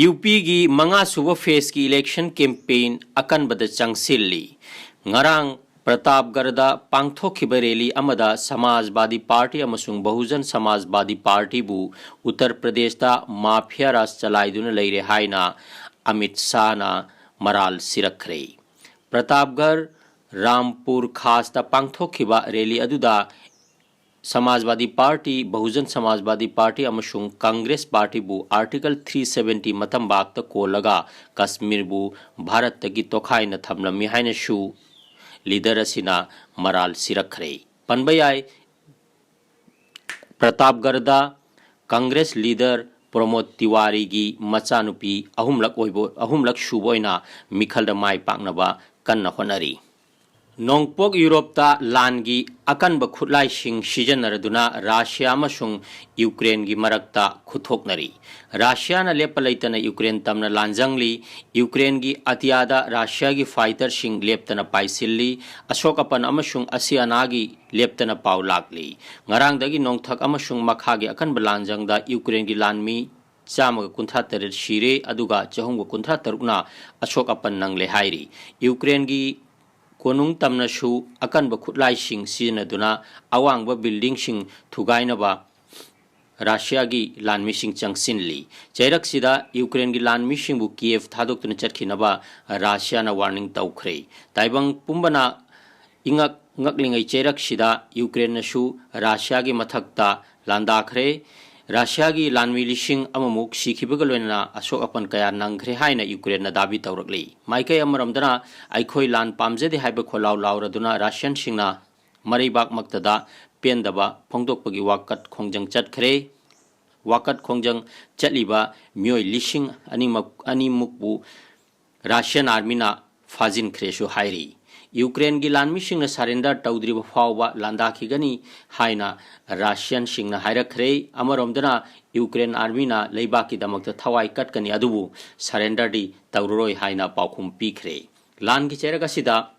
ꯌꯨ ꯄꯤꯒꯤ ꯃꯉꯥꯁꯨꯕ ꯐꯦꯖꯀꯤ ꯏꯂꯦꯛꯁꯟ ꯀꯦꯝꯄꯦꯟ ꯑꯀꯟꯕꯗ ꯆꯪꯁꯤꯜꯂꯤ꯫ ꯉꯔꯥꯡ ꯄ꯭ꯔꯇꯥꯞꯒꯔꯗ ꯄꯥꯡꯊꯣꯛꯈꯤꯕ ꯔꯦꯂꯤ ꯑꯃꯗ ꯁꯃꯥꯖꯕꯥꯗꯤ ꯄꯥꯔꯇꯤ ꯑꯃꯁꯨꯡ ꯕꯍꯨꯖꯟ ꯁꯃꯥꯖꯕꯥꯗꯤ ꯄꯥꯔꯇꯤꯕꯨ ꯎꯠꯇꯔ ꯄ꯭ꯔꯗꯦꯁꯇ ꯃꯥꯐꯤꯌꯥ ꯔꯥꯖ ꯆꯂꯥꯏꯗꯨꯅ ꯂꯩꯔꯦ ꯍꯥꯏꯅ ꯑꯃꯤꯠ ꯁꯥꯍꯅ ꯃꯔꯥꯜ ꯁꯤꯔꯛꯈ꯭ꯔꯦ꯫ ꯄ꯭ꯔꯇꯥꯞꯒꯔ, ꯔꯥꯝꯄꯨꯔ ꯈꯥꯁꯇ ꯄꯥꯡꯊꯣꯛꯈꯤꯕ ꯔꯦꯂꯤ ꯑꯗꯨꯗ ꯁꯃꯥꯖꯕꯥꯗꯤ ꯄꯥꯔꯇꯤ, ꯕꯍꯨꯖꯟ ꯁꯃꯥꯖꯕꯥꯗꯤ ꯄꯥꯔꯇꯤ ꯑꯃꯁꯨꯡ ꯀꯪꯒ꯭ꯔꯦꯁ ꯄꯥꯔꯇꯤꯕꯨ ꯑꯥꯔꯇꯤꯀꯜ ꯊ꯭ꯔꯤ ꯁꯚꯦꯟꯇꯤ ꯃꯇꯝꯕꯥꯛꯇ ꯀꯣꯜꯂꯒ ꯀꯁꯃꯤꯔꯕꯨ ꯚꯥꯔꯠꯇꯒꯤ ꯇꯣꯈꯥꯏꯅ ꯊꯝꯂꯝꯃꯤ ꯍꯥꯏꯅꯁꯨ ꯂꯤꯗꯔ ꯑꯁꯤꯅ ꯃꯔꯥꯜ ꯁꯤꯔꯛꯈ꯭ꯔꯦ꯫ ꯄꯟꯕ ꯌꯥꯏ, ꯄ꯭ꯔꯇꯥꯞꯒꯔꯗ ꯀꯪꯒ꯭ꯔꯦꯁ ꯂꯤꯗꯔ ꯄ꯭ꯔꯃꯣꯗ ꯇꯤꯋꯥꯔꯤꯒꯤ ꯃꯆꯥꯅꯨꯄꯤ ꯑꯍꯨꯝꯂꯛ ꯑꯣꯏꯕ, ꯑꯍꯨꯝꯂꯛ ꯁꯨꯕ ꯑꯣꯏꯅ ꯃꯤꯈꯜꯗ ꯃꯥꯏ ꯄꯥꯛꯅꯕ ꯀꯟꯅ ꯍꯣꯠꯅꯔꯤ꯫ ꯅꯣꯡꯄꯣꯛ ꯌꯨꯔꯣꯞꯇ ꯂꯥꯟꯒꯤ ꯑꯀꯟꯕ ꯈꯨꯠꯂꯥꯏꯁꯤꯡ ꯁꯤꯖꯤꯟꯅꯔꯗꯨꯅ ꯔꯥꯁꯤꯌꯥ ꯑꯃꯁꯨꯡ ꯌꯨꯀ꯭ꯔꯦꯟꯒꯤ ꯃꯔꯛꯇ ꯈꯨꯠꯊꯣꯛꯅꯔꯤ꯫ ꯔꯥꯁꯤꯌꯥꯅ ꯂꯦꯞꯄ ꯂꯩꯇꯅ ꯌꯨꯀ꯭ꯔꯦꯟ ꯇꯝꯅ ꯂꯥꯟꯖꯪꯂꯤ꯫ ꯌꯨꯀ꯭ꯔꯦꯟꯒꯤ ꯑꯇꯤꯌꯥꯗ ꯔꯥꯁꯤꯌꯥꯒꯤ ꯐꯥꯏꯇꯔꯁꯤꯡ ꯂꯦꯞꯇꯅ ꯄꯥꯏꯁꯤꯜꯂꯤ꯫ ꯑꯁꯣꯛ ꯑꯄꯟ ꯑꯃꯁꯨꯡ ꯑꯁꯤ ꯑꯅꯥꯒꯤ ꯂꯦꯞꯇꯅ ꯄꯥꯎ ꯂꯥꯛꯂꯤ꯫ ꯉꯔꯥꯡꯗꯒꯤ ꯅꯣꯡꯊꯛ ꯑꯃꯁꯨꯡ ꯃꯈꯥꯒꯤ ꯑꯀꯟꯕ ꯂꯥꯟꯖꯪꯗ ꯌꯨꯀ꯭ꯔꯦꯟꯒꯤ ꯂꯥꯟꯃꯤ ꯆꯥꯝꯃꯒ ꯀꯨꯟꯊ꯭ꯔꯥ ꯇꯔꯦꯠ ꯁꯤꯔꯦ, ꯑꯗꯨꯒ ꯆꯍꯨꯝꯒ ꯀꯨꯟꯊ꯭ꯔꯥ ꯇꯔꯨꯛꯅ ꯑꯁꯣꯛ ꯑꯄꯟ ꯅꯪꯂꯦ ꯍꯥꯏꯔꯤ꯫ ꯌꯨꯀ꯭ꯔꯦꯟꯒꯤ ꯀꯣꯅꯨꯡ ꯇꯝꯅꯁꯨ ꯑꯀꯟꯕ ꯈꯨꯠꯂꯥꯏꯁꯤꯡ ꯁꯤꯖꯤꯟꯅꯗꯨꯅ ꯑꯋꯥꯡꯕ ꯕꯤꯜꯗꯤꯡꯁꯤꯡ ꯊꯨꯒꯥꯏꯅꯕ ꯔꯥꯁꯤꯌꯥꯒꯤ ꯂꯥꯟꯃꯤꯁꯤꯡ ꯆꯪꯁꯤꯜꯂꯤ꯫ ꯆꯩꯔꯛꯁꯤꯗ ꯌꯨꯀ꯭ꯔꯦꯟꯒꯤ ꯂꯥꯟꯃꯤꯁꯤꯡꯕꯨ ꯀꯤꯌꯦꯚ ꯊꯥꯗꯣꯛꯇꯨꯅ ꯆꯠꯈꯤꯅꯕ ꯔꯥꯁꯤꯌꯥꯅ ꯋꯥꯔꯅꯤꯡ ꯇꯧꯈ꯭ꯔꯦ꯫ ꯇꯥꯏꯕꯪ ꯄꯨꯝꯕꯅ ꯏꯉꯛ ꯉꯛꯂꯤꯉꯩ ꯆꯩꯔꯛꯁꯤꯗ ꯌꯨꯀ꯭ꯔꯦꯟꯅꯁꯨ ꯔꯥꯁꯤꯌꯥꯒꯤ ꯃꯊꯛꯇ ꯂꯥꯟꯗꯥꯈ꯭ꯔꯦ꯫ ꯔꯁꯤꯌꯥꯒꯤ ꯂꯥꯟꯃꯤ ꯂꯤꯁꯤꯡ ꯑꯃꯃꯨꯛ ꯁꯤꯈꯤꯕꯒ ꯂꯣꯏꯅꯅ ꯑꯁꯣꯛ ꯑꯄꯟ ꯀꯌꯥ ꯅꯪꯈ꯭ꯔꯦ ꯍꯥꯏꯅ ꯌꯨꯀ꯭ꯔꯦꯟꯅ ꯗꯥꯕꯤ ꯇꯧꯔꯛꯂꯤ꯫ ꯃꯥꯏꯀꯩ ꯑꯃꯔꯣꯝꯗꯅ ꯑꯩꯈꯣꯏ ꯂꯥꯟ ꯄꯥꯝꯖꯗꯦ ꯍꯥꯏꯕ ꯈꯣꯜꯂꯥꯎ ꯂꯥꯎꯔꯗꯨꯅ ꯔꯁꯤꯌꯟꯁꯤꯡꯅ ꯃꯔꯩꯕꯥꯛꯃꯛꯇꯗ ꯄꯦꯟꯗꯕ ꯐꯣꯡꯗꯣꯛꯄꯒꯤ ꯋꯥꯀꯠ ꯈꯣꯡꯖꯪ ꯆꯠꯈ꯭ꯔꯦ꯫ ꯋꯥꯀꯠ ꯈꯣꯡꯖꯪ ꯆꯠꯂꯤꯕ ꯃꯤꯑꯣꯏ ꯂꯤꯁꯤꯡ ꯑꯅꯤꯃꯛ, ꯑꯅꯤꯃꯨꯛꯄꯨ ꯔꯁꯤꯌꯟ ꯑꯥꯔꯃꯤꯅ ꯐꯥꯖꯤꯟꯈ꯭ꯔꯦꯁꯨ ꯍꯥꯏꯔꯤ꯫ ꯌꯨꯀ꯭ꯔꯦꯟꯒꯤ ꯂꯥꯟꯃꯤꯁꯤꯡꯅ ꯁꯔꯦꯟꯗꯔ ꯇꯧꯗ꯭ꯔꯤꯕ ꯐꯥꯎꯕ ꯂꯥꯟꯗꯥꯈꯤꯒꯅꯤ ꯍꯥꯏꯅ ꯔꯁꯤꯌꯟꯁꯤꯡꯅ ꯍꯥꯏꯔꯛꯈ꯭ꯔꯦ꯫ ꯑꯃꯔꯣꯝꯗꯅ ꯌꯨꯀ꯭ꯔꯦꯟ ꯑꯥꯔꯃꯤꯅ ꯂꯩꯕꯥꯛꯀꯤꯗꯃꯛꯇ ꯊꯋꯥꯏ ꯀꯠꯀꯅꯤ, ꯑꯗꯨꯕꯨ ꯁꯔꯦꯟꯗꯔꯗꯤ ꯇꯧꯔꯔꯣꯏ ꯍꯥꯏꯅ ꯄꯥꯎꯈꯨꯝ ꯄꯤꯈ꯭ꯔꯦ꯫ ꯂꯥꯟꯒꯤ ꯆꯩꯔꯛ ꯑꯁꯤꯗ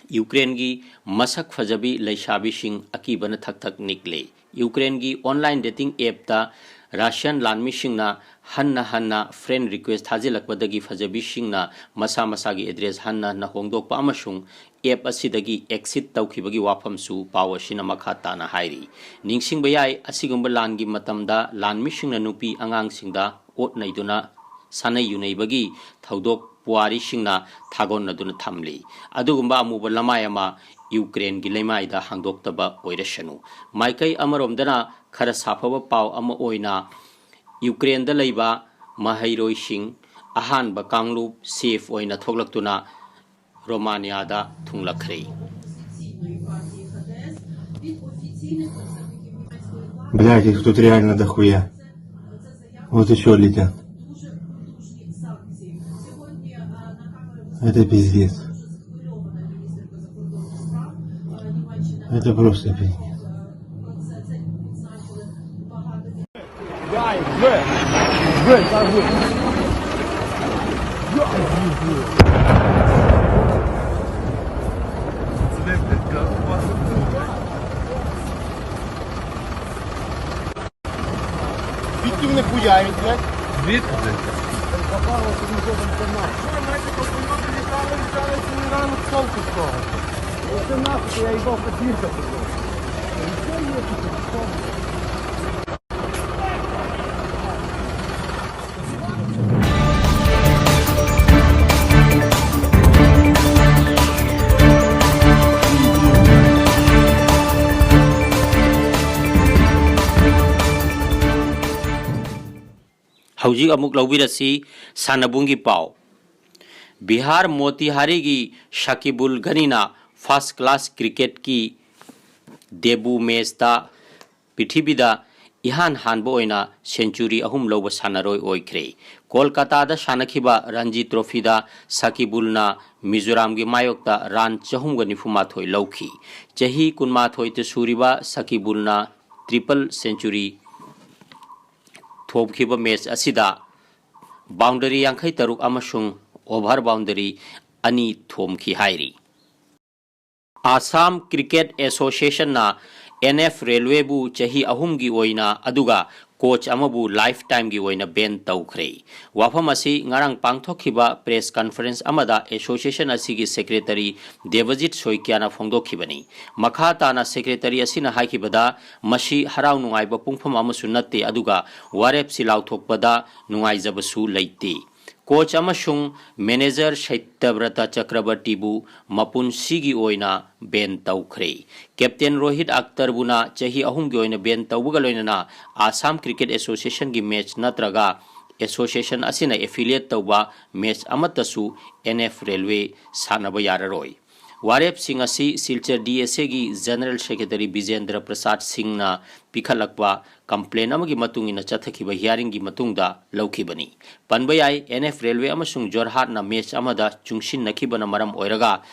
ꯌꯨꯀ꯭ꯔꯦꯟꯒꯤ ꯃꯁꯛ ꯐꯖꯕꯤ ꯂꯩꯁꯥꯕꯤꯁꯤꯡ ꯑꯀꯤꯕꯅ ꯊꯛ ꯊꯛ ꯅꯤꯛꯂꯦ꯫ ꯌꯨꯀ꯭ꯔꯦꯟꯒꯤ online dating appꯇ ꯔꯁꯤꯌꯟ ꯂꯥꯟꯃꯤꯁꯤꯡꯅ ꯍꯟꯅ ꯍꯟꯅ friend request ꯊꯥꯖꯤꯜꯂꯛꯄꯗꯒꯤ ꯐꯖꯕꯤꯁꯤꯡꯅ ꯃꯁꯥ ꯃꯁꯥꯒꯤ address ꯍꯟꯅ ꯍꯟꯅ ꯍꯣꯡꯗꯣꯛꯄ ꯑꯃꯁꯨꯡ app ꯑꯁꯤꯗꯒꯤ exit ꯇꯧꯈꯤꯕꯒꯤ ꯋꯥꯐꯝꯁꯨ ꯄꯥꯎ ꯑꯁꯤꯅ ꯃꯈꯥ ꯇꯥꯅ ꯍꯥꯏꯔꯤ꯫ ꯅꯤꯡꯁꯤꯡꯕ ꯌꯥꯏ, ꯑꯁꯤꯒꯨꯝꯕ ꯂꯥꯟꯒꯤ ꯃꯇꯝꯗ ꯂꯥꯟꯃꯤꯁꯤꯡꯅ ꯅꯨꯄꯤ ꯑꯉꯥꯡꯁꯤꯡꯗ ꯑꯣꯠ ꯅꯩꯗꯨꯅ ꯁꯥꯟꯅꯩ ꯌꯨꯅꯩꯕꯒꯤ ꯊꯧꯗꯣꯛ ꯄꯨꯋꯥꯔꯤꯁꯤꯡꯅ ꯊꯥꯒꯣꯟꯅꯗꯨꯅ ꯊꯝꯂꯤ꯫ ꯑꯗꯨꯒꯨꯝꯕ ꯑꯃꯨꯕ ꯂꯃꯥꯏ ꯑꯃ ꯌꯨꯀ꯭ꯔꯦꯟꯒꯤ ꯂꯩꯃꯥꯏꯗ ꯍꯥꯡꯗꯣꯛꯇꯕ ꯑꯣꯏꯔꯁꯅꯨ꯫ ꯃꯥꯏꯀꯩ ꯑꯃꯔꯣꯝꯗꯅ ꯈꯔ ꯁꯥꯐꯕ ꯄꯥꯎ ꯑꯃ ꯑꯣꯏꯅ ꯌꯨꯀ꯭ꯔꯦꯟꯗ ꯂꯩꯕ ꯃꯍꯩꯔꯣꯏꯁꯤꯡ ꯑꯍꯥꯟꯕ ꯀꯥꯡꯂꯨꯞ safe ꯑꯣꯏꯅ ꯊꯣꯛꯂꯛꯇꯨꯅ ꯔꯣꯃꯥꯅꯤꯌꯥꯗ ꯊꯨꯡꯂꯛꯈ꯭ꯔꯦ꯫ Блядь, их тут реально дохуя. Вот еще летят. Это пиздец. Это просто пиздец. Звідки вони хуярять, блядь? Звідки? Це нахуй, я їбав подвірка. ꯍꯧꯖꯤꯛ ꯑꯃꯨꯛ ꯂꯧꯕꯤꯔꯁꯤ ꯁꯥꯟꯅꯕꯨꯡꯒꯤ ꯄꯥꯎ꯫ ꯕꯤꯍꯥꯔ ꯃꯣꯇꯤꯍꯥꯔꯤꯒꯤ ꯁꯀꯤꯕꯨꯜ ꯒꯅꯤꯅ first class cricketꯀꯤ debut matchꯇ ꯄ꯭ꯔꯤꯊꯤꯕꯤꯗ ꯏꯍꯥꯟ ꯍꯥꯟꯕ ꯑꯣꯏꯅ century ꯑꯍꯨꯝ ꯂꯧꯕ ꯁꯥꯟꯅꯔꯣꯏ ꯑꯣꯏꯈ꯭ꯔꯦ꯫ ꯀꯣꯜꯀꯥꯇꯥꯗ ꯁꯥꯟꯅꯈꯤꯕ ꯔꯟꯖꯤ trophyꯗ ꯁꯀꯤꯕꯨꯜꯅ ꯃꯤꯖꯣꯔꯥꯝꯒꯤ ꯃꯥꯌꯣꯛꯇ run ꯆꯍꯨꯝꯒ ꯅꯤꯐꯨ ꯃꯥꯊꯣꯏ ꯂꯧꯈꯤ꯫ ꯆꯍꯤ ꯀꯨꯟꯃꯥꯊꯣꯏꯇ ꯁꯨꯔꯤꯕ ꯁꯀꯤꯕꯨꯜꯅ triple century ꯊꯣꯝꯈꯤꯕ match ꯑꯁꯤꯗ boundary ꯌꯥꯡꯈꯩ ꯇꯔꯨꯛ ꯑꯃꯁꯨꯡ over boundary ꯑꯅꯤ ꯊꯣꯝꯈꯤ ꯍꯥꯏꯔꯤ꯫ Assam Cricket Associationꯅ N F Railwayꯕꯨ ꯆꯍꯤ ꯑꯍꯨꯝꯒꯤ ꯑꯣꯏꯅ ꯑꯗꯨꯒ coach ꯑꯃꯕꯨ lifetimeꯒꯤ ꯑꯣꯏꯅ ban ꯇꯧꯈ꯭ꯔꯦ꯫ ꯋꯥꯐꯝ ꯑꯁꯤ ꯉꯔꯥꯡ ꯄꯥꯡꯊꯣꯛꯈꯤꯕ press conference ꯑꯃꯗ association ꯑꯁꯤꯒꯤ secretary ꯗꯦꯕꯖꯤꯠ ꯁꯣꯏꯀꯤꯌꯥꯅ ꯐꯣꯡꯗꯣꯛꯈꯤꯕꯅꯤ꯫ ꯃꯈꯥ ꯇꯥꯅ secretary ꯑꯁꯤꯅ ꯍꯥꯏꯈꯤꯕꯗ, ꯃꯁꯤ ꯍꯔꯥꯎ ꯅꯨꯡꯉꯥꯏꯕ ꯄꯨꯡꯐꯝ ꯑꯃꯁꯨ ꯅꯠꯇꯦ, ꯑꯗꯨꯒ ꯋꯥꯔꯦꯞꯁꯤ ꯂꯥꯎꯊꯣꯛꯄꯗ ꯅꯨꯡꯉꯥꯏꯖꯕꯁꯨ ꯂꯩꯇꯦ꯫ Coach ꯑꯃꯁꯨꯡ manager ꯁꯩꯇꯕ꯭ꯔꯇ ꯆꯀ꯭ꯔꯕꯔꯇꯤꯕꯨ ꯃꯄꯨꯟꯁꯤꯒꯤ ꯑꯣꯏꯅ ban ꯇꯧꯈ꯭ꯔꯦ꯫ Captain ꯔꯣꯍꯤꯠ ꯑꯈꯇꯔꯕꯨꯅ ꯆꯍꯤ ꯑꯍꯨꯝꯒꯤ ꯑꯣꯏꯅ ban ꯇꯧꯕꯒ ꯂꯣꯏꯅꯅ Assam Cricket Associationꯒꯤ match ꯅꯠꯇ꯭ꯔꯒ association ꯑꯁꯤꯅ affiliate ꯇꯧꯕ match ꯑꯃꯠꯇꯁꯨ N F Railway ꯁꯥꯟꯅꯕ ꯌꯥꯔꯔꯣꯏ꯫ ꯋꯥꯔꯦꯞꯁꯤꯡ ꯑꯁꯤ Silchar D S Aꯒꯤ General Secretary ꯕꯤꯖꯦꯟꯗ꯭ꯔ ꯄ꯭ꯔꯁꯥꯗ ꯁꯤꯡꯅ ꯄꯤꯈꯠꯂꯛꯄ complaint ꯑꯃꯒꯤ ꯃꯇꯨꯡ ꯏꯟꯅ ꯆꯠꯊꯈꯤꯕ hearingꯒꯤ ꯃꯇꯨꯡꯗ ꯂꯧꯈꯤꯕꯅꯤ꯫ ꯄꯟꯕ ꯌꯥꯏ, N F Railway ꯑꯃꯁꯨꯡ ꯖꯣꯔꯍꯥꯠꯅ match ꯑꯃꯗ ꯆꯨꯡꯁꯤꯟꯅꯈꯤꯕꯅ ꯃꯔꯝ ꯑꯣꯏꯔꯒ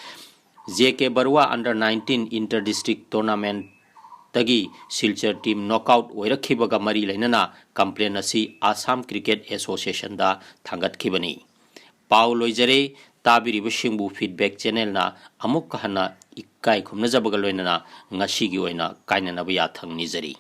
J K Barua under nineteen inter district tournamentꯇꯒꯤ Silchar team knockout ꯑꯣꯏꯔꯛꯈꯤꯕꯒ ꯃꯔꯤ ꯂꯩꯅꯅ complaint ꯑꯁꯤ Assam Cricket Associationꯗ ꯊꯥꯡꯒꯠꯈꯤꯕꯅꯤ꯫ ꯄꯥꯎ ꯂꯣꯏꯖꯔꯦ꯫ ꯇꯥꯕꯤꯔꯤꯕꯁꯤꯡꯕꯨ Feedback Channelꯅ ꯑꯃꯨꯛꯀ ꯍꯟꯅ ꯏꯀꯥꯏ ꯈꯨꯝꯅꯖꯕꯒ ꯂꯣꯏꯅꯅ ꯉꯁꯤꯒꯤ ꯑꯣꯏꯅ ꯀꯥꯏꯅꯅꯕ ꯌꯥꯊꯪ ꯅꯤꯖꯔꯤ꯫